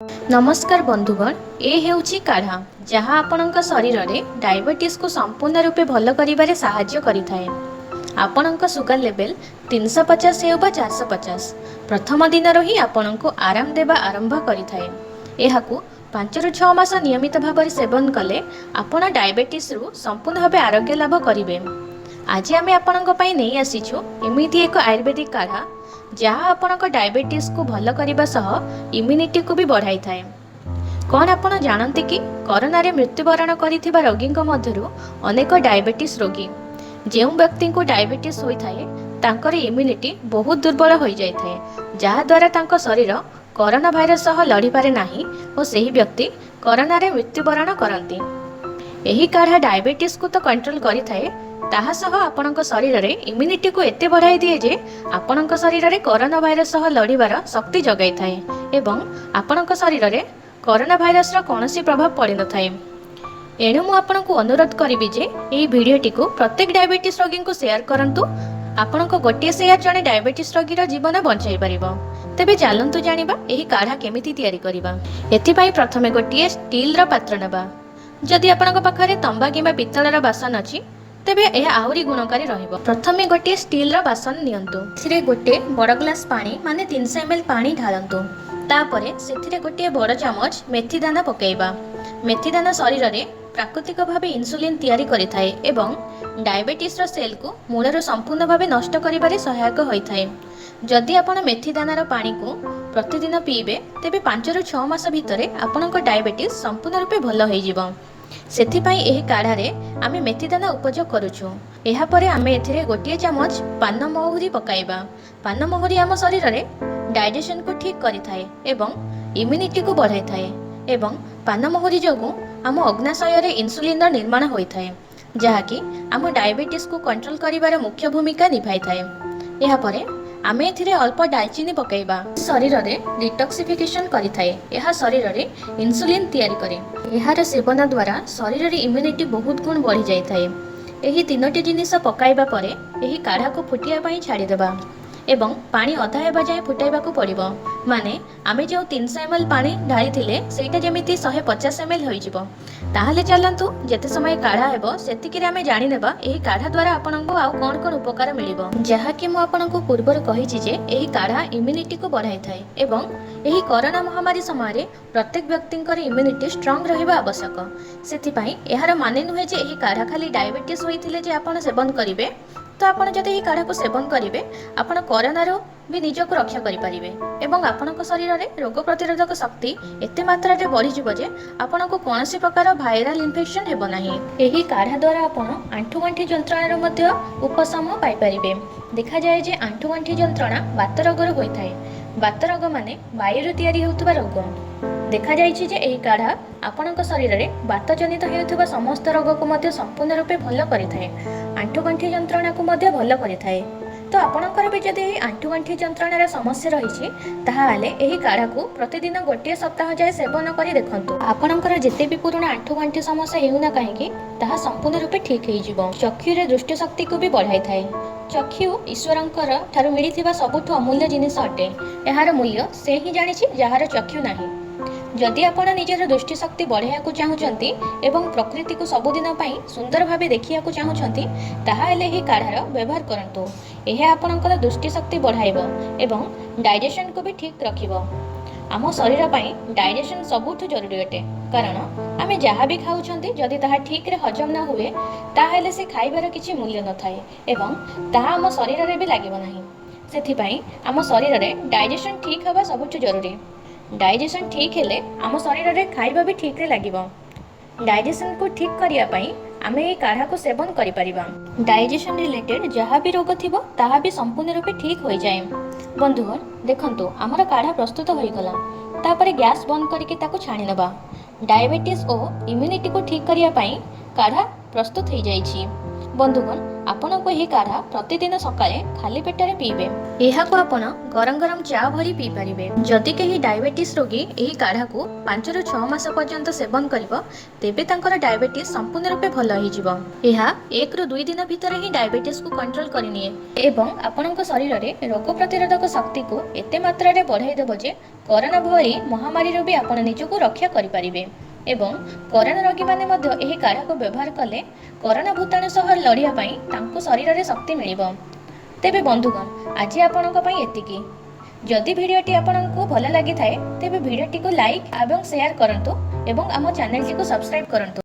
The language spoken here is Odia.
ନମସ୍କାର ବନ୍ଧୁଗଣ, ଏ ହେଉଛି କାଢ଼ା, ଯାହା ଆପଣଙ୍କ ଶରୀରରେ ଡାଇବେଟିସ୍କୁ ସମ୍ପୂର୍ଣ୍ଣ ରୂପେ ଭଲ କରିବାରେ ସାହାଯ୍ୟ କରିଥାଏ। ଆପଣଙ୍କ ସୁଗାର ଲେଭେଲ 350 ହେଉ ବା 450, ପ୍ରଥମ ଦିନରୁ ହିଁ ଆପଣଙ୍କୁ ଆରାମ ଦେବା ଆରମ୍ଭ କରିଥାଏ। ଏହାକୁ 5ରୁ 6 ମାସ ନିୟମିତ ଭାବରେ ସେବନ କଲେ ଆପଣ ଡାଇବେଟିସ୍ରୁ ସମ୍ପୂର୍ଣ୍ଣ ଭାବେ ଆରୋଗ୍ୟ ଲାଭ କରିବେ। ଆଜି ଆମେ ଆପଣଙ୍କ ପାଇଁ ନେଇ ଆସିଛୁ ଏମିତି ଏକ ଆୟୁର୍ବେଦିକ କାଢ଼ା, ଯାହା ଆପଣଙ୍କ ଡାଇବେଟିସ୍କୁ ଭଲ କରିବା ସହ ଇମ୍ୟୁନିଟିକୁ ବି ବଢ଼ାଇଥାଏ। କ'ଣ ଆପଣ ଜାଣନ୍ତି କି କରୋନାରେ ମୃତ୍ୟୁବରଣ କରିଥିବା ରୋଗୀଙ୍କ ମଧ୍ୟରୁ ଅନେକ ଡାଇବେଟିସ୍ ରୋଗୀ? ଯେଉଁ ବ୍ୟକ୍ତିଙ୍କୁ ଡାଇବେଟିସ୍ ହୋଇଥାଏ, ତାଙ୍କର ଇମ୍ୟୁନିଟି ବହୁତ ଦୁର୍ବଳ ହୋଇଯାଇଥାଏ, ଯାହାଦ୍ୱାରା ତାଙ୍କ ଶରୀର କରୋନା ଭାଇରସ୍ ସହ ଲଢ଼ିପାରେ ନାହିଁ ଓ ସେହି ବ୍ୟକ୍ତି କରୋନାରେ ମୃତ୍ୟୁବରଣ କରନ୍ତି। ଏହି କାଢ଼ା ଡାଇବେଟିସ୍କୁ ତ କଣ୍ଟ୍ରୋଲ କରିଥାଏ, ତାହା ସହ ଆପଣଙ୍କ ଶରୀରରେ ଇମ୍ୟୁନିଟିକୁ ଏତେ ବଢ଼ାଇ ଦିଏ ଯେ ଆପଣଙ୍କ ଶରୀରରେ କରୋନା ଭାଇରସ୍ ସହ ଲଢ଼ିବାର ଶକ୍ତି ଜଗାଇଥାଏ ଏବଂ ଆପଣଙ୍କ ଶରୀରରେ କରୋନା ଭାଇରସର କୌଣସି ପ୍ରଭାବ ପଡ଼ିନଥାଏ। ଏଣୁ ମୁଁ ଆପଣଙ୍କୁ ଅନୁରୋଧ କରିବି ଯେ ଏହି ଭିଡ଼ିଓଟିକୁ ପ୍ରତ୍ୟେକ ଡାଇବେଟିସ୍ ରୋଗୀଙ୍କୁ ସେୟାର କରନ୍ତୁ। ଆପଣଙ୍କ ଗୋଟିଏ ସେୟାର ଜଣେ ଡାଇବେଟିସ୍ ରୋଗୀର ଜୀବନ ବଞ୍ଚାଇ ପାରିବ। ତେବେ ଚାଲନ୍ତୁ ଜାଣିବା ଏହି କାଢ଼ା କେମିତି ତିଆରି କରିବା। ଏଥିପାଇଁ ପ୍ରଥମେ ଗୋଟିଏ ଷ୍ଟିଲର ପାତ୍ର ନେବା। ଯଦି ଆପଣଙ୍କ ପାଖରେ ତମ୍ବା କିମ୍ବା ପିତ୍ତଳର ବାସନ ଅଛି, ତେବେ ଏହା ଆହୁରି ଗୁଣକାରୀ ରହିବ। ପ୍ରଥମେ ଗୋଟିଏ ଷ୍ଟିଲର ବାସନ ନିଅନ୍ତୁ। ଏଥିରେ ଗୋଟେ ବଡ଼ ଗ୍ଲାସ୍ ପାଣି, ମାନେ 300 ml ପାଣି ଢାଳନ୍ତୁ। ତାପରେ ସେଥିରେ ଗୋଟିଏ ବଡ଼ ଚାମଚ ମେଥି ଦାନା ପକାଇବା। ମେଥି ଦାନା ଶରୀରରେ ପ୍ରାକୃତିକ ଭାବେ ଇନ୍ସୁଲିନ୍ ତିଆରି କରିଥାଏ ଏବଂ ଡାଇବେଟିସ୍ର ସେଲ୍କୁ ମୂଳରୁ ସମ୍ପୂର୍ଣ୍ଣ ଭାବେ ନଷ୍ଟ କରିବାରେ ସହାୟକ ହୋଇଥାଏ। ଯଦି ଆପଣ ମେଥି ଦାନାର ପାଣିକୁ ପ୍ରତିଦିନ ପିଇବେ, ତେବେ 5ରୁ 6 ମାସ ଭିତରେ ଆପଣଙ୍କ ଡାଇବେଟିସ୍ ସମ୍ପୂର୍ଣ୍ଣ ରୂପେ ଭଲ ହୋଇଯିବ। ସେଥିପାଇଁ ଏହି କାଢ଼ାରେ ଆମେ ମେଥି ଦାନା ଉପଯୋଗ କରୁଛୁ। ଏହାପରେ ଆମେ ଏଥିରେ ଗୋଟିଏ ଚାମଚ ପାନ ମହୁରି ପକାଇବା। ପାନ ମହୁରି ଆମ ଶରୀରରେ ଡାଇଜେସନକୁ ଠିକ୍ କରିଥାଏ ଏବଂ ଇମ୍ୟୁନିଟିକୁ ବଢ଼ାଇଥାଏ ଏବଂ ପାନ ମହୁରି ଯୋଗୁଁ ଆମ ଅଗ୍ନାଶୟରେ ଇନ୍ସୁଲିନର ନିର୍ମାଣ ହୋଇଥାଏ, ଯାହାକି ଆମ ଡାଇବେଟିସ୍କୁ କଣ୍ଟ୍ରୋଲ କରିବାର ମୁଖ୍ୟ ଭୂମିକା ନିଭାଇଥାଏ। ଏହାପରେ ଆମେ ଏଥିରେ ଅଳ୍ପ ଡାଲଚିନି ପକାଇବା। ଶରୀରରେ ଡିଟକ୍ସିଫିକେସନ କରିଥାଏ। ଏହା ଶରୀରରେ ଇନ୍ସୁଲିନ୍ ତିଆରି କରେ। ଏହାର ସେବନ ଦ୍ୱାରା ଶରୀରରେ ଇମ୍ୟୁନିଟି ବହୁତ ଗୁଣ ବଢ଼ିଯାଇଥାଏ। ଏହି ତିନୋଟି ଜିନିଷ ପକାଇବା ପରେ ଏହି କାଢ଼ାକୁ ଫୁଟିବା ପାଇଁ ଛାଡ଼ିଦେବା ଏବଂ ପାଣି ଅଧା ହେବା ଯାଏଁ ଫୁଟାଇବାକୁ ପଡ଼ିବ। ମାନେ ଆମେ ଯେଉଁ 300 ml ପାଣି ଢାଳିଥିଲେ, ସେଇଟା ଯେମିତି 150 ml ହୋଇଯିବ। ତାହେଲେ ଚାଲନ୍ତୁ, ଯେତେ ସମୟ କାଢ଼ା ହେବ ସେତିକିରେ ଆମେ ଜାଣିନେବା ଏହି କାଢ଼ା ଦ୍ୱାରା ଆପଣଙ୍କୁ ଆଉ କ'ଣ କ'ଣ ଉପକାର ମିଳିବ। ଯାହାକି ମୁଁ ଆପଣଙ୍କୁ ପୂର୍ବରୁ କହିଛି ଯେ ଏହି କାଢ଼ା ଇମ୍ୟୁନିଟିକୁ ବଢ଼ାଇଥାଏ ଏବଂ ଏହି କରୋନା ମହାମାରୀ ସମୟରେ ପ୍ରତ୍ୟେକ ବ୍ୟକ୍ତିଙ୍କର ଇମ୍ୟୁନିଟି ଷ୍ଟ୍ରଙ୍ଗ ରହିବା ଆବଶ୍ୟକ। ସେଥିପାଇଁ ଏହାର ମାନେ ନୁହେଁ ଯେ ଏହି କାଢ଼ା ଖାଲି ଡାଇବେଟିସ୍ ହୋଇଥିଲେ ଯେ ଆପଣ ସେବନ କରିବେ। ତ ଆପଣ ଯଦି ଏହି କାଢ଼ାକୁ ସେବନ କରିବେ, ଆପଣ କରୋନାରୁ ବି ନିଜକୁ ରକ୍ଷା କରିପାରିବେ ଏବଂ ଆପଣଙ୍କ ଶରୀରରେ ରୋଗ ପ୍ରତିରୋଧକ ଶକ୍ତି ଏତେ ମାତ୍ରାରେ ବଢ଼ିଯିବ ଯେ ଆପଣଙ୍କୁ କୌଣସି ପ୍ରକାର ଭାଇରାଲ ଇନଫେକ୍ସନ୍ ହେବ ନାହିଁ। ଏହି କାଢ଼ା ଦ୍ୱାରା ଆପଣ ଆଣ୍ଠୁଗଣ୍ଠି ଯନ୍ତ୍ରଣାରୁ ମଧ୍ୟ ଉପଶମ ପାଇପାରିବେ। ଦେଖାଯାଏ ଯେ ଆଣ୍ଠୁଗଣ୍ଠି ଯନ୍ତ୍ରଣା ବାତ ରୋଗରୁ ହୋଇଥାଏ। ବାତ ରୋଗ ମାନେ ବାୟୁରୁ ତିଆରି ହେଉଥିବା ରୋଗ। ଦେଖାଯାଇଛି ଯେ ଏହି କାଢ଼ା ଆପଣଙ୍କ ଶରୀରରେ ବାତଜନିତ ହେଉଥିବା ସମସ୍ତ ରୋଗକୁ ମଧ୍ୟ ସମ୍ପୂର୍ଣ୍ଣ ରୂପେ ଭଲ କରିଥାଏ, ଆଣ୍ଠୁଗଣ୍ଠି ଯନ୍ତ୍ରଣାକୁ ମଧ୍ୟ ଭଲ କରିଥାଏ। ତ ଆପଣଙ୍କର ବି ଯଦି ଏହି ଆଣ୍ଠୁଗଣ୍ଠି ଯନ୍ତ୍ରଣାର ସମସ୍ୟା ରହିଛି, ତାହେଲେ ଏହି କାଢ଼ାକୁ ପ୍ରତିଦିନ ଗୋଟିଏ ସପ୍ତାହ ଯାଏ ସେବନ କରି ଦେଖନ୍ତୁ। ଆପଣଙ୍କର ଯେତେ ବି ପୁରୁଣା ଆଣ୍ଠୁଗଣ୍ଠି ସମସ୍ୟା ହେଉନା କାହିଁକି, ତାହା ସମ୍ପୂର୍ଣ୍ଣ ରୂପେ ଠିକ୍ ହେଇଯିବ। ଚକ୍ଷୁରେ ଦୃଷ୍ଟିଶକ୍ତିକୁ ବି ବଢ଼ାଇଥାଏ। ଚକ୍ଷୁ ଈଶ୍ୱରଙ୍କର ଠାରୁ ମିଳିଥିବା ସବୁଠୁ ଅମୂଲ୍ୟ ଜିନିଷ ଅଟେ। ଏହାର ମୂଲ୍ୟ ସେ ହିଁ ଜାଣିଛି ଯାହାର ଚକ୍ଷୁ ନାହିଁ। ଯଦି ଆପଣ ନିଜର ଦୃଷ୍ଟିଶକ୍ତି ବଢ଼ାଇବାକୁ ଚାହୁଁଛନ୍ତି ଏବଂ ପ୍ରକୃତିକୁ ସବୁଦିନ ପାଇଁ ସୁନ୍ଦର ଭାବେ ଦେଖିବାକୁ ଚାହୁଁଛନ୍ତି, ତାହେଲେ ଏହି କାଢ଼ାର ବ୍ୟବହାର କରନ୍ତୁ। ଏହା ଆପଣଙ୍କର ଦୃଷ୍ଟିଶକ୍ତି ବଢ଼ାଇବ ଏବଂ ଡାଇଜେସନକୁ ବି ଠିକ୍ ରଖିବ। ଆମ ଶରୀର ପାଇଁ ଡାଇଜେସନ ସବୁଠୁ ଜରୁରୀ ଅଟେ, କାରଣ ଆମେ ଯାହା ବି ଖାଉଛନ୍ତି, ଯଦି ତାହା ଠିକ୍ରେ ହଜମ ନ ହୁଏ, ତାହେଲେ ସେ ଖାଇବାର କିଛି ମୂଲ୍ୟ ନଥାଏ ଏବଂ ତାହା ଆମ ଶରୀରରେ ବି ଲାଗିବ ନାହିଁ। ସେଥିପାଇଁ ଆମ ଶରୀରରେ ଡାଇଜେସନ ଠିକ୍ ହେବା ସବୁଠୁ ଜରୁରୀ। ଡାଇଜେସନ ଠିକ୍ ହେଲେ ଆମ ଶରୀରରେ ଖାଇବା ବି ଠିକ୍ରେ ଲାଗିବ। ଡାଇଜେସନକୁ ଠିକ୍ କରିବା ପାଇଁ ଆମେ ଏହି କାଢ଼ାକୁ ସେବନ କରିପାରିବା। ଡାଇଜେସନ ରିଲେଟେଡ୍ ଯାହା ବି ରୋଗ ଥିବ, ତାହା ବି ସମ୍ପୂର୍ଣ୍ଣ ରୂପେ ଠିକ୍ ହୋଇଯାଏ। ବନ୍ଧୁଗଣ, ଦେଖନ୍ତୁ, ଆମର କାଢ଼ା ପ୍ରସ୍ତୁତ ହୋଇଗଲା। ତାପରେ ଗ୍ୟାସ୍ ବନ୍ଦ କରିକି ତାକୁ ଛାଣି ନେବା। ଡାଇବେଟିସ୍ ଓ ଇମ୍ୟୁନିଟିକୁ ଠିକ୍ କରିବା ପାଇଁ କାଢ଼ା ପ୍ରସ୍ତୁତ ହୋଇଯାଇଛି। ବନ୍ଧୁଗଣ, ଆପଣଙ୍କୁ ଏହି କାଢ଼ା ପ୍ରତିଦିନ ସକାଳେ ଖାଲି ପେଟରେ ପିଇବେ। ଏହାକୁ ଆପଣ ଗରମ ଗରମ ଚା ଭଳି ପିଇପାରିବେ। ଯଦି କେହି ଡାଇବେଟିସ୍ ରୋଗୀ ଏହି କାଢ଼ାକୁ 5ରୁ 6 ମାସ ପର୍ଯ୍ୟନ୍ତ ସେବନ କରିବ, ତେବେ ତାଙ୍କର ଡାଇବେଟିସ୍ ସମ୍ପୂର୍ଣ୍ଣ ରୂପେ ଭଲ ହେଇଯିବ। ଏହା 1ରୁ 2 ଦିନ ଭିତରେ ହିଁ ଡାଇବେଟିସ୍କୁ କଣ୍ଟ୍ରୋଲ କରିନିଏ ଏବଂ ଆପଣଙ୍କ ଶରୀରରେ ରୋଗ ପ୍ରତିରୋଧକ ଶକ୍ତିକୁ ଏତେ ମାତ୍ରାରେ ବଢ଼ାଇ ଦେବ ଯେ କରୋନା ଭଳି ମହାମାରୀରୁ ବି ଆପଣ ନିଜକୁ ରକ୍ଷା କରିପାରିବେ। ଏବଂ କରୋନା ରୋଗୀମାନେ ମଧ୍ୟ ଏହି କାଢ଼ାକୁ ବ୍ୟବହାର କଲେ କରୋନା ଭୂତାଣୁ ସହ ଲଢ଼ିବା ପାଇଁ ତାଙ୍କୁ ଶରୀରରେ ଶକ୍ତି ମିଳିବ। ତେବେ ବନ୍ଧୁଗଣ, ଆଜି ଆପଣଙ୍କ ପାଇଁ ଏତିକି। ଯଦି ଭିଡ଼ିଓଟି ଆପଣଙ୍କୁ ଭଲ ଲାଗିଥାଏ, ତେବେ ଭିଡ଼ିଓଟିକୁ ଲାଇକ୍ ଏବଂ ସେୟାର କରନ୍ତୁ ଏବଂ ଆମ ଚ୍ୟାନେଲଟିକୁ ସବସ୍କ୍ରାଇବ୍ କରନ୍ତୁ।